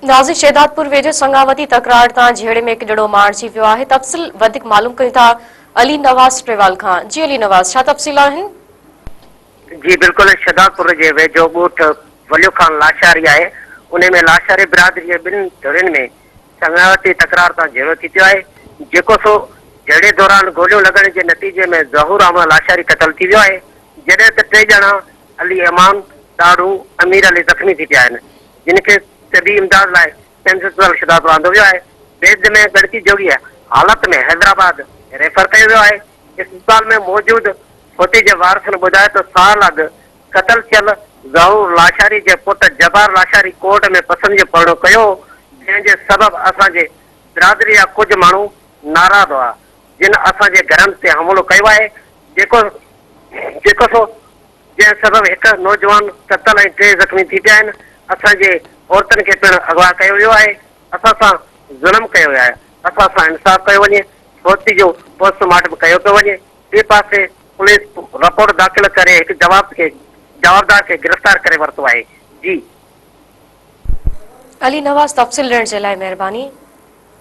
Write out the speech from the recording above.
ناظرين شهدادپور ويجهو سڱاوتي تڪرار تان جهيڙي ۾ هڪ ڄڻو مارجي ويو آهي تفصيل وڌيڪ معلوم ڪيون ٿا علي نواز ٽيوال کان جي علي نواز ڇا تفصيل آهن؟ جي بلڪل شهدادپور جي ويجهو ڳوٺ وليو خان لاشاري آهي انهي ۾ لاشاري برادري جي ٻن ڌرين ۾ سڱاوتي تڪرار تان جهيڙو ٿي پيو آهي جيڪو سو جهيڙي دوران گوليون لڳڻ جي نتيجي ۾ ظهور احمد لاشاري قتل ٿي ويو آهي جڏهن ته ٽي ڄڻا علي امان، ڏاڙهو، امير علي زخمي ٿي پيا آهن جن کي طبي امداد لاء پيمز اسپتال شھدادپور آندو ويو آهي. بعد ۾ ڳڻتي جوڳي حالت ۾ حيدرآباد ريفر ڪيو ويو آهي. اسپتال ۾ موجود فوتي جي وارثن ٻڌايو ته سال اڳ قتل ٿيل ظهور لاشاري جي پٽ جبار لاشاري ڪورٽ ۾ پسند جو پرڻو ڪيو هو جنهن جي سبب اسان جي برادري جا ڪجهه ماڻهو ناراض هئا جن اسان جي گهرن تي حملو ڪيو آهي جيڪو جيڪو سو جنهن سبب هڪ نوجوان قتل ۽ ٽي زخمي ٿي پيا آهن، اسان جي عورتن کي پڻ اغوا ڪيو ويو آهي، اسان سان ظلم ڪيو ويو آهي، اسان سان انصاف ڪيو وڃي، فوتي جو پوسٽ مارٽم ڪيو پيو وڃي، ٻئي پاسي پوليس رپورٽ داخل ڪري هڪ جوابدار کي گرفتار ڪري ورتو آهي، جي. علي نواز تفصيل ڏيڻ جي لاء مهرباني.